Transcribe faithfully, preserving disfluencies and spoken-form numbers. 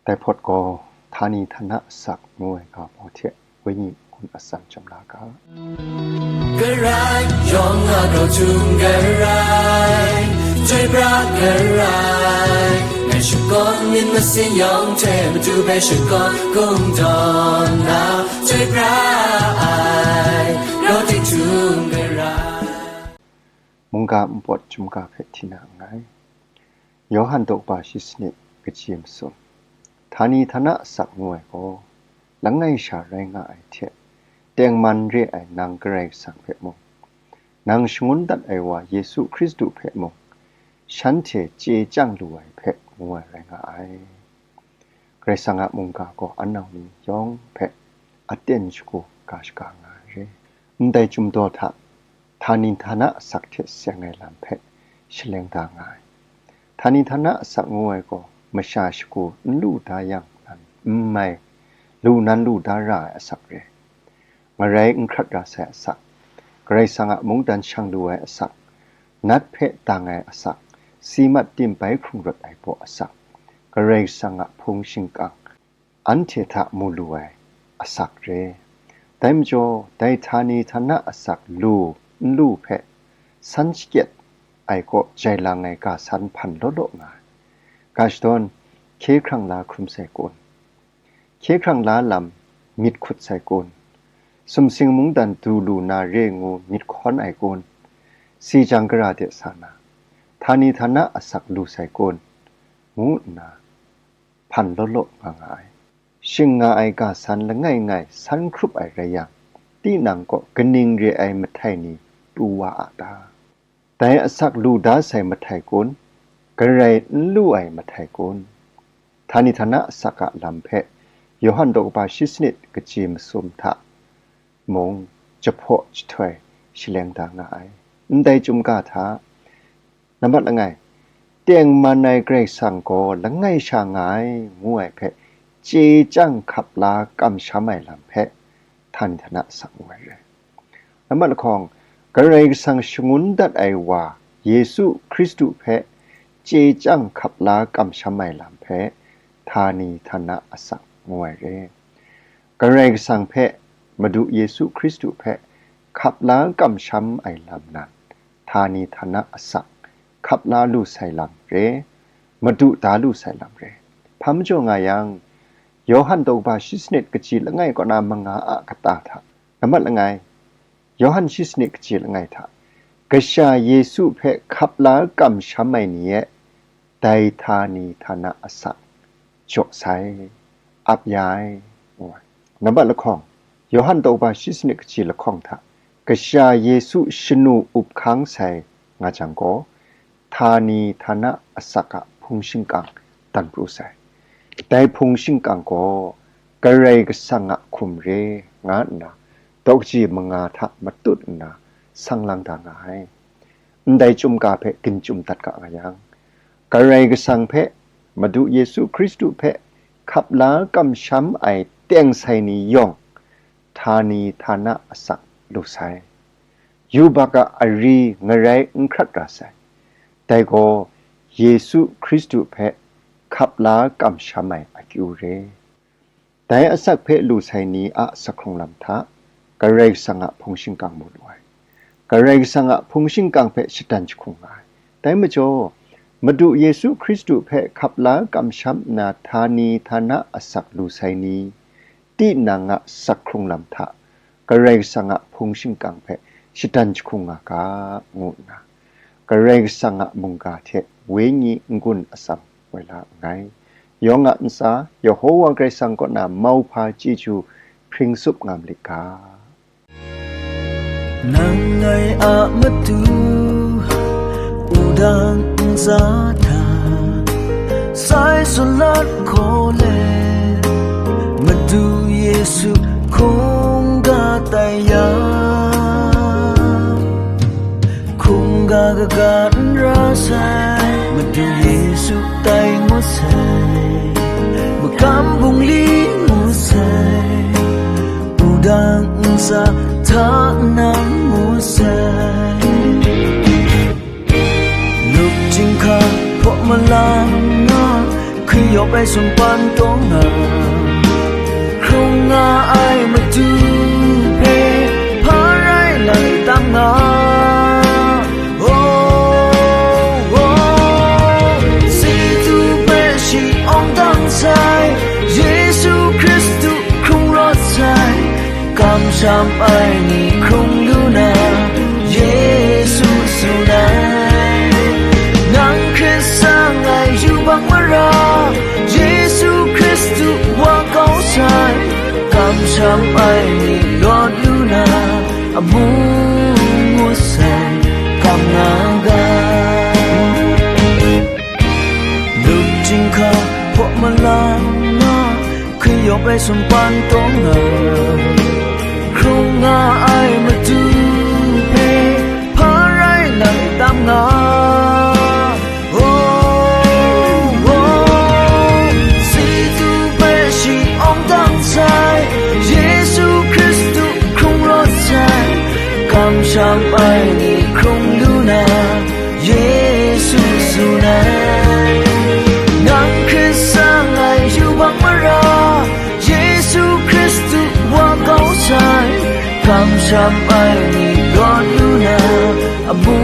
Dai hpawt gaw, htani htana asak ngu ai ga baw hte wenyi n-gun atsam chyam la ga. Karai yawng a grau htum karai, chyoi pra karai, ngai shakawn myit masin yawng hte Madu hpe shakawn kungdawn na, chyoi pra ai, grau hte htum karai. Mungga npawt chyum ga hpe hti na nngai. Yawhan daw kaba shi sanit, kaji masum. Htani htana asak ngu ai gaw, langai sha rai nga ai hte, tengman re ai nang Karai Kasang hpe mung, nang shangun dat ai wa Yesu Hkristu hpe mung, shanhte chye chyang lu ai hpe ngu ai rai nga ai. Karai Kasang a mungga gaw anau ni yawng hpe aten shagu ga shaga nga ai re. Ndai chyum daw hta, htani htana asak hte seng ai lam hpe shaleng da nga ai. Htani htana asak ngu ai gaw, masha shagu n lu da yang nan n mai, lu nan lu da ra ai asak re. Ngarai n hkrat ra sai asak, Karai Kasang a mungdan shang lu ai asak, nat hpe dang ai asak, si mat tim bai hkrung rawt ai baw asak, Karai Kasang a hpung shingkang, anhte hta mu lu ai asak re. Dai majaw, dai htani htana asak lu n lu hpe san shakyet ai kaw jai lang ai ga san hpan law law nga ai. Ga shadawn, hkye hkrang la hkrum sai kun? Hkye hkrang la lam myit hkut sai kun? Sumsing mungdan du lu na re ngu myit hkawn ai kun? Si jang gara de sa na, htani htana asak lu sai kun? Ngu nna hpan law law nga nga ai. Shing nga ai ga san langai ngai san hkrup ai rai yang, tinang kaw kaning re ai mahtai ni pru wa a ta? Dai asak lu da sai mahtai kun? Garai n lu ai mahtai kun? Htani htana asak a lam hpe Yawhan daw kaba shi sanit, kaji masum hta mung jahpaw jahtoi shaleng da nga ai. Ndai chyum ga hta, nambat langai, tengman ai Karai Kasang gaw langai sha nga ai, ngu ai hpe chye chyang hkap la kamsham ai lam hpe htani htana asak ngu ai re. Nambat lahkawng, Karai Kasang shangun dat ai wa Yesu Hkristu hpe chye chyang hkap la kamsham ai lam hpe htani htana asak ngu ai re. Karai Kasang hpe, Madu Yesu Hkristu hpe hkap la kamsham ai lam nan, htani htana asak hkap la lu sai lam re, madu da lu sai lam re. Hpa majaw nga yang, Yawhan daw kaba shi sanit, kaji langai kaw na manga a kata hta, nambat langai, Yawhan shi sanit, kaji langai hta, Kasha Yesu hpe hkap la kamsham ai ni e dai htani htana asak jaw sai, ap ya ai, ngu ai. Nambat lahkawng, Yawhan daw kaba shi sanit, kaji lahkawng hta, Kasha Yesu shanu up hkang sai nga jang gaw, htani htana asak a hpung shingkang dan pru sai. Dai hpung shingkang gaw Karai Kasang a hkum re, nga nna daw kaji manga hta matut nna sang lang da nga ai. Ndai chyum ga hpe ginchum dat ga nga yang, Karai Kasang hpe, Madu Yesu Hkristu hpe hkap la kamsham ai teng sai ni yawng, htani htana asak lu sai. Yubak a ari ngarai n hkrat ra sai. Dai gaw Yesu Hkristu hpe hkap la kamsham ai akyu re. Dai asak hpe lu sai ni a sahkrung lam hta, Karai Kasang a hpung shingkang mu lu ai. Karai Kasang a hpung shingkang hpe shatan jahkung nga ai. Dai majaw, Madu Yesu Hkristu hpe hkap la kamsham nna htani htana asak lu sai ni, tinang a sahkrung lam hta, Karai Kasang a hpung shingkang hpe shatan jahkung nga ga, ngu nna, Karai Kasang a mungga hte wenyi n-gun atsam woi la nngai. Yawng a ntsa, Yehowa Karai Kasang kaw na mauhpa chyeju hpring tsup nga malit ga. Nang ngai a matu, wudang ntsa hta, sai tsun lat hkaw let, Madu Yesu hkungga tai ya, hkungga kaga n ra sai, Madu Yesu tai ngut sai, magam bungli ngut sai, wudang ntsa hta nang ngut sai. Lup chyinghka hpaw malang nga, hkri Yawp ai sumpan taw nga, hkrung nga ai Madu hpe hpa rai lai tam nga. Oh, oh, si tu hpe shi awng dang sai, Yesu Hkristu hkrung rawt sai, kamsham ai ni hkrung lu na, Yesu tsun ai. Nang hkrit sa ai yubak mara, Yesu Hkristu wa kau sai, kamsham ai ni lawt lu na, amu ngut sai, kam nga ga. Lup chyinghka hpaw malang na, hkri yawp ai sumpan taw nga, hkrung nga ai Madu hpe hpa rai lai tam nga. Oh, oh, si tu hpe shi awng dang sai, Yesu Hkristu hkrung rawt sai, kamsham ai ni hkrung lu na, Yesu tsun ai. Nang hkrit sa ai yubak mara, Yesu Hkristu wa kau sai, kamsham ai ni lawt lu na, amu